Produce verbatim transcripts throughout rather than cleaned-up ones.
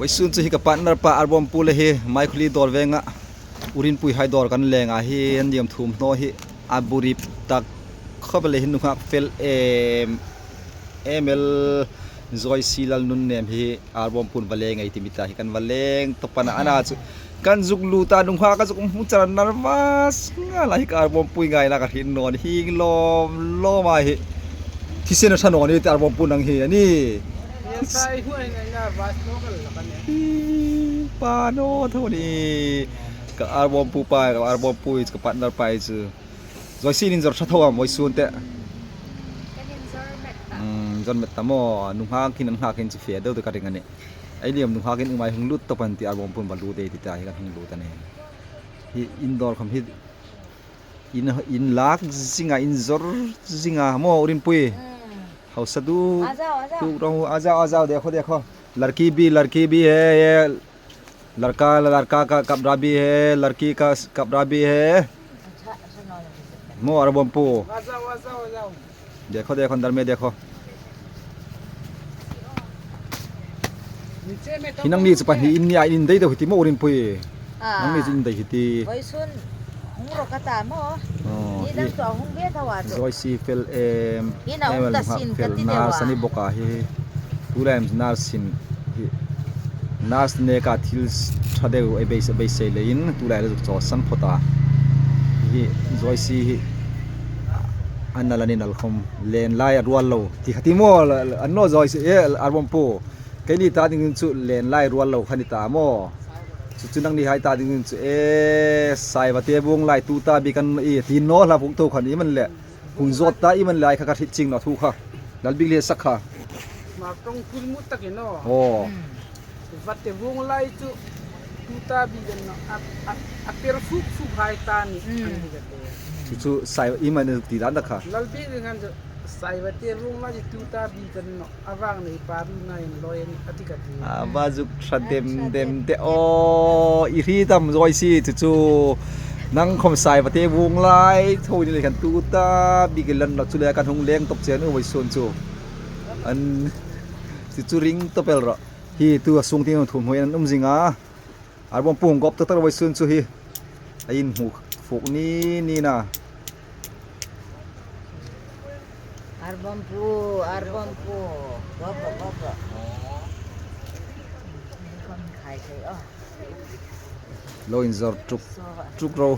Vawisun chu hi ka partner pa Arbawmpu le hi Maikhuli dawr venga, Urinpui hai dawr kan lenga hi an diem thum hnaw hi a buri tak khawp le hi nunghak fel em em el Joyce Lalnunnem hi Arbawmpun va leng ei ti mi ta hi kan va leng tawp a na, ana chu kan zuk lut a, nunghak ka zuk hmu char nervous ngal a hi ka Arbawmpui ngaina ka hriet naw ni hi lawm lawm a hi. Thisen a ṭha naw ni ti Arbawmpu nang hi a ni. Hi pa naw tho ni. Ka Arbawmpu pa, ka Arbawmpu chu ka partner pa chu. Joyce in inzawr ṭha tho am vawisun te. Kan inzawr met ta. Hmm, inzawr met ta maw, nunghak hin an nghak hin chu fe deu deu ka ring a nih. Ei ni am nunghak hin umai hung lut tawp an ti Arbawmpun va lut ei ti ta hi kan hung lut a nih. Hi in dawr khawm hi in, in lak zinga, inzawr zinga maw Urinpui. Hmm. Hausa duk. A zau, a zau. Tuk rong, a zau, a zau, dekho, dekho. Larki bhi, larki bhi hai, ye larka, larka ka kapda bhi hai, larki ka kapda bhi hai. Maw Arbawmpu. A zau, a zau, a zau. Dekho, dekho, andar mein dekho. Hi nangni chu pahni in nia, in dei deu hi ti maw Urinpui. Ah. Nangni chu in dei hi ti. Vawisun hung ro ka ta maw. Oh, ni dang hi chu a hung ve tho a chu. Joyce fel em, hi na em hung el ta lung hak sin ka fel ti deu a. Nurse a ni bawk a hi. Tulai am nurse sin hi. Nurse neka thil ṭha deu ei beisei, beisei leiin tulai la zuk chawsan phawt a. Hi Joyce hi a nal a ni nal khawm len lai a rual lo. Ti kha ti maw, an naw Joyce, e, Arbawmpu. Keini ta dingin chu len lai rual lo kha ni ta maw. Chu chu nangni hai ta dingin chu, e, Saiva te vung lai tuta bik an i ti naw hla vung tho kha ni man le. Hung zawt ta i man lai kha ka hriet chieng naw thu kha. Lalbik le sak kha. Ma tong kul mu tak i naw. Oh. Hmm. Vate vung lai chu tuta bik an naw. A, a, a per fuk fuk hai ta ni. Hmm. An ni ka te. Chu chu Saiva i man ti dan ta kha. Lalbik le khan chu Saiva te vung lai chu tuta bik an naw. A vang nei pa ru nai in loi a ni a ti ka ti. A va zuk ṭha dem dem te aw, i hriet am Joyce chu chu. Nang khawm Saiva te vung lai tho ni le khan tuta bik i lan lo chu le kan hung leng tawp che a ni vawisun chu. An chu chu ring tawp el rawh. Hi tu a sung tieng thum hnuoi an um zing a. Arbawmpu hung gawp tak tak vawisun chu hi. A inhmu fuk ni ni na. Arbawmpu, Arbawmpu. Gawp rawh, gawp rawh. Khom khai khai, oh. Lo inzawr tuk tuk ro.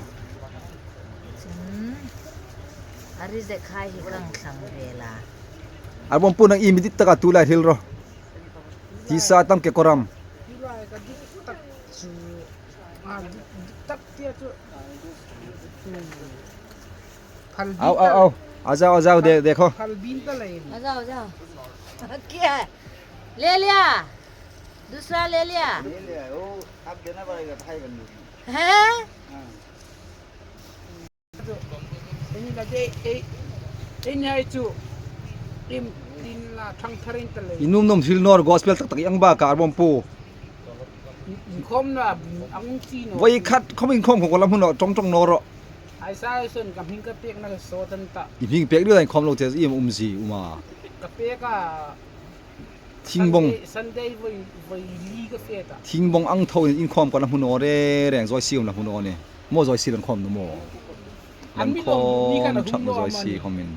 Chun, a ri zek khai hi kan thlang ve la. Arbawmpu nang i mi dit taka tulai hril ro. Tisa tam ke koram. Tulai ka dik tak chu, a, dik, dik tak tia chu. Hmm. Phal bin ta. Au, au, au. आ जाओ, आ जाओ, दे, देखो। Phal bin ta lai. आ जाओ, आ जाओ। क्या? ले लिया? दूसरा ले लिया? ले लिया। वो आप देना पड़ेगा, ढाई बंदूक में। हैं? हाँ। Ei ni la de, ei, ei ni hai chu. Im, tin la thang tharin ta le. I nuom nuom hril naw ro, gospel tak tak i ang bak a, Arbawmpu. Inkhawmna, ang chi naw. Voi khat khawm inkhawm khawm ka la hmu naw, ṭawng ṭawng naw ro. Ai sa son ka hming ka pek na ka so tan ta. I hming pek deu inkhawm lo che, i um zie um a. Ka pek a. Thingbawng. Sunday, Sunday voi, voi li ka fe ta. Thingbawng ang tho inkhawm ka la hmu naw re reng, Joyce um la hmu naw ni. Maw Joyce la inkhawm naw maw. An mi lawm lut ni kha na hung naw Joyce a mani. Khawmin.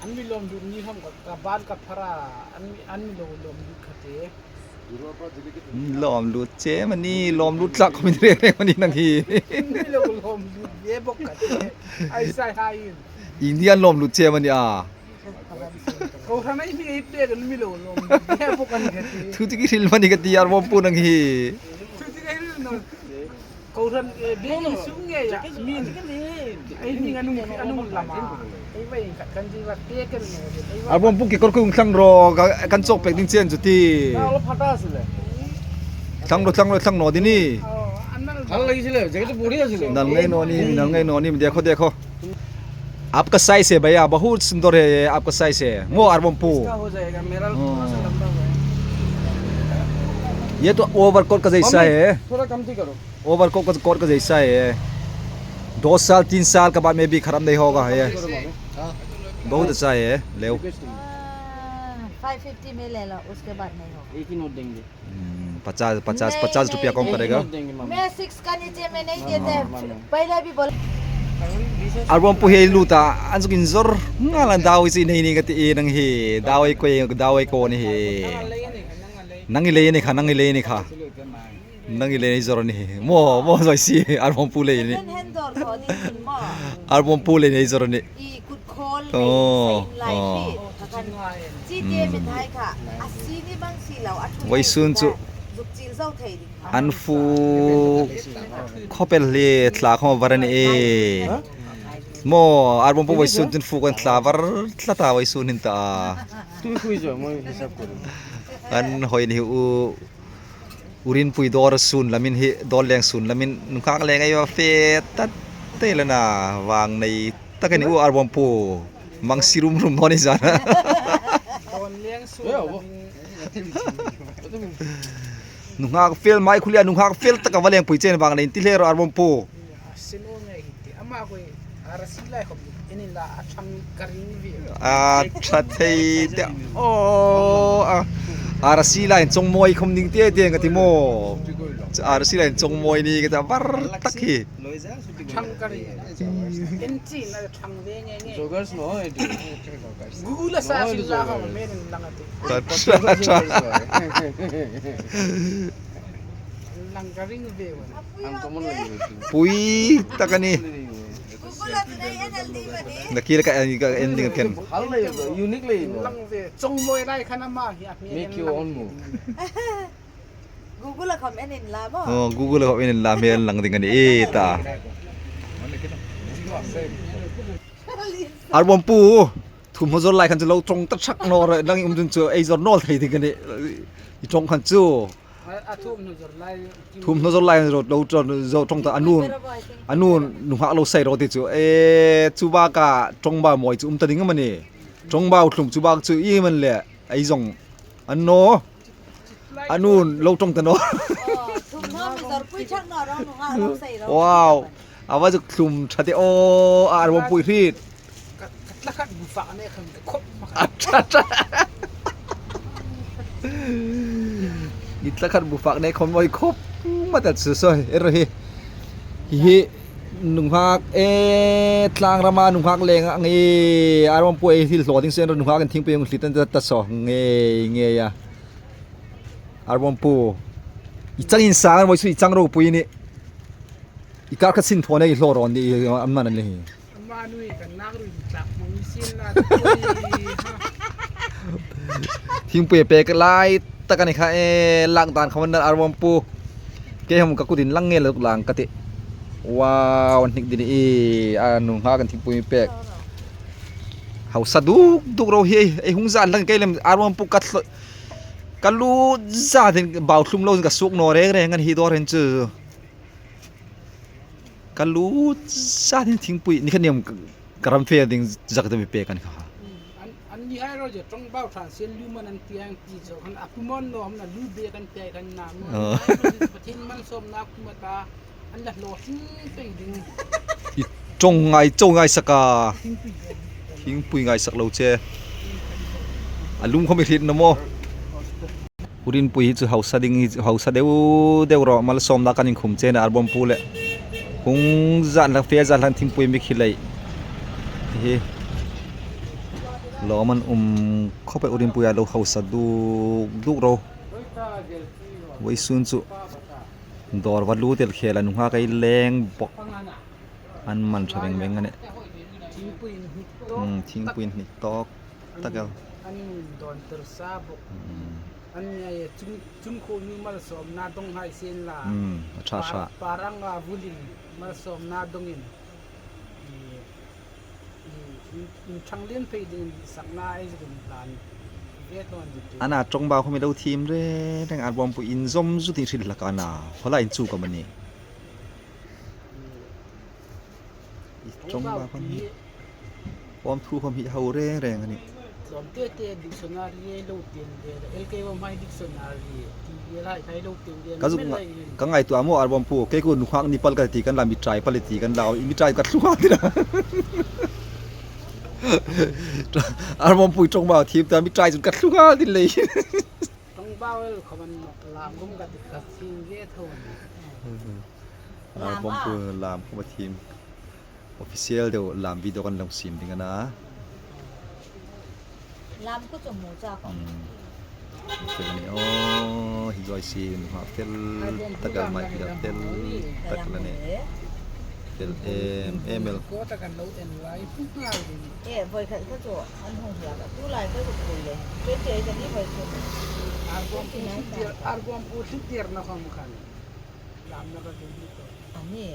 An mi lawm lut ni khawm ka, ka ban ka phara, an mi, an mi lo lawm lut kha te. Hmm, lawm lut che mani, lawm lut tlak khawmin re re mani nang hi. An mi lo lawm lut ve bawk kha te. Ai sai hai in. Indian lawm lut che mani a. Kohran ei mi ei pek an mi lo lawm lut ve bawk an kha te. Thu chu ki hril mani ka ti Arbawmpu nang hi. Thu chu ki hril naw. Kohran, eh, bengin sung nge ya, min. Ei, min anung, anung lama. Ei, vai, kan, kan ji va te kan nge, ei, vai. Arbawmpu kekawr kung thlang ro, ka, kan chawk pek ding chen chu ti. Ka lo phata sile. Thlang ro, thlang ro, thlang naw ding ni. Oh, an nal. Thlang lagi sile, jacket buri sile. Nal ngai naw ni, nal ngai naw ni, dekho, dekho. आपका साइज है भैया, बहुत सुंदर है ये, आपका साइज है। वो Arbawmpu। इसका हो जाएगा, मेरा थोड़ा सा लंबा है। ये तो ओवरकोट का जैसा है। थोड़ा कमती करो। ओवरकोट का, कोट का जैसा है। दो साल, तीन साल के बाद में भी खराब नहीं होगा ये। बहुत अच्छा है, लेओ। फाइव फिफ्टी में ले लो, उसके बाद नहीं होगा। एक ही नोट देंगे। हम्म, पचास, पचास, नहीं, पचास रुपया नहीं, कम एक ही पड़ेगा। नोट देंगे, मामा। मैं सिक्स का नीचे में नहीं देते। मामा, मामा। पहले भी बोला। Arbawmpu hi lu ta, an zuk inzor nga la, dawei chu nei ni ka ti e nang hi, dawei ko, dawei ko ni hi. Nang i lei ni kha, nang i lei ni kha. Nang i lei ni zor ni hi. Mo, mo zoi si, Arbawmpu lei ni. Arbawmpu lei ni zor ni. I kut khol. Oh, lai khi, oh. Chi te mi thai kha. A si ni bang si lo, a thu. Voisun chu. Zuk chil zo thei ding. An fu khop el hi thla khom var a ni e. Mo, Arbawmpu voisun chun fu kan thla var tlat a, voisun hin ta. Tui khui zo, mo hisab kori. An hoi ni u. U Rinpui dawr sun lamin hi, dawr leng sun lamin, nunghak leng ei va fe tat te la na, vang nei tak a ni u Arbawmpu. Mang si rum rum naw ni zan. Nunghak fel mai khu lia, nunghak fel tak a va leng pui chen vang nei ti hle ro Arbawmpu. Silo nge hi ti ama koi arasi lai khom ni la a thang ka ring ve. A tha thei te. O, a, arasi lai chawngmawi khom ding te te ka ti maw. Arasi lai chawngmawi ni ka ta var tak hi. Thang ka ring. En chi na thang ve nge nge. Joggers no, e ti. Google a sa sin la ha men lang a ti. Lang ka ring ve wa. Pui tak a ni. Nakira ka, ka ending ken. Unique le. Lang ve. Chawngmawi lai khan ama hi a. Make your own move. Google a khom en in la maw. Oh, Google a khom en in la, hmel lang ding a ni e ta. Arbawmpu. Thum hnu zor lai khan chu lo ṭawng ta ṭhak naw re, lang i um dun chu ei zor nawl thei ding a ni. I ṭawng khan chu. A, a thum hnu zor lai. Thum hnu zor lai lo, lo ṭawng, zo ṭawng ta a nun. A nun nunghak lo sei ro ti chu. E, chu baka ṭawngbau mawi chu um ta ding am a ni. Ṭawngbau thlum chu bak chu i man le. Ei zong. An naw. A nun lo ṭawng ta naw. Oh, thum hnu mi zor pui ṭhak naw ro, nunghak lo sei ro. Wow. A va zuk thlum ṭha te aw, a Arbawmpu hriet. Ka, ka tla khat bu fak ne khan ka khop ma kha. A ṭha ṭha. I tla khat bu fak ne khom oi khop ma ta chu soi, e ro hi. Hi hi nunghak e, tlang rama nunghak leng ang e, Arbawmpu ei thil hlaw ding sen ro nunghak in thingpui hung hliet ta ta saw nge nge a. Arbawmpu. I chang insang an voi su i chang ropui ni. I kar khat sin thaw nei hlaw ro ni am man le hi. Ama nui kan nak ru tlak mo mi sin la. Thingpui pek lai tak a ni kha e, lak dan khom an Arbawmpu. Kei hom ka kutin lang nge lo lang ka ti. Wow, an hnik ding i a nunghak an thingpui pek. Hausa duk duk ro hi, ei hung zan lang kei lem Arbawmpu ka thlo-, ka lu za ding bau thlum lo ka suk naw reng reng an hi dor hin chu. Ka lu za ding thingpui ni kha niam ka, ka ram fe ding zak te mi pek an kha. An, an ni hai ro je ṭawngbau ṭhan sien lu man an ti ang ti zo khan a pu mon no hom na lu be kan pe kan na mo. Oh. Ai ro je Pathian malsawmna kum a ta an la hlaw thing pei ding. I ṭawng ngai, ṭawng ngai sak a. Thingpui ngai sak lo che. A lum khom i hriet naw maw. U Rinpui hi chu hausa ding hi chu hausa deu deu ro, malsawmna kan inkhum che a ni Arbawmpu le. Hung zan lang, fe zan lang thingpui mi khi lei. Hi. Lawm an um khop e, U Rinpui a lo hausa duk duk ro. Voisun chu dawr va lut el khel a, nunghak ei leng bawk. An man ṭha veng veng a nih. Thingpui in hnik tawk. Hmm, thingpui in hnik tawk tak el. An nun dawn tir sa bawk. Hmm. An ngai chung, chung khuo nu malsawmna dawng hai sien la. Hmm, a ṭha ṭha. Par-, parang a vulin malsawmna dawngin. I, i, in, in ṭhang lien phei ding sakna ei zuk inhlan ve tawn ding. Ana ṭawngbau khom i lo thiem reng reng, Arbawmpu inzawm zut in hril hlak a na. Hola in chu ka mani. I ṭawngbau khom hi. Pawm thu khom hi hau reng reng a nih. Tawm te te dictionary lo tiem ve, L K Y mai dictionary, T V L hai khai lo tiem ve, ka zuk me nga-, lai. Ka ngaituo maw, Arbawmpu, kei khu nunghak ni pal ka ti kan la, mi trai pal ti kan la, mi trai ka thlung a ti na. Arbawmpu ṭawngbau thiem ta, mi trai chun ka thlung a ti lei. Ṭawngbau el khawm an lam khawm ka ti ka thiem ve tho. Arbawmpu lam khawm a thiem. Official deu lam video kan lo siem ding a na. Lam khu chu hmu chak a. Hmm. Official ni o, hi zoi siem ha fel tak el mai, fel tak la ne. Fel em em el. Ko ta kan lo en lai pu ngal ding. E, voi khat kha chu an hung hla ka. Tu lai ka chu pui le. Twenty eight a ni voi chu. Arbawmpu thlir, Arbawmpu thlir na khawm khan. Lam na ka chu ni to. A ni.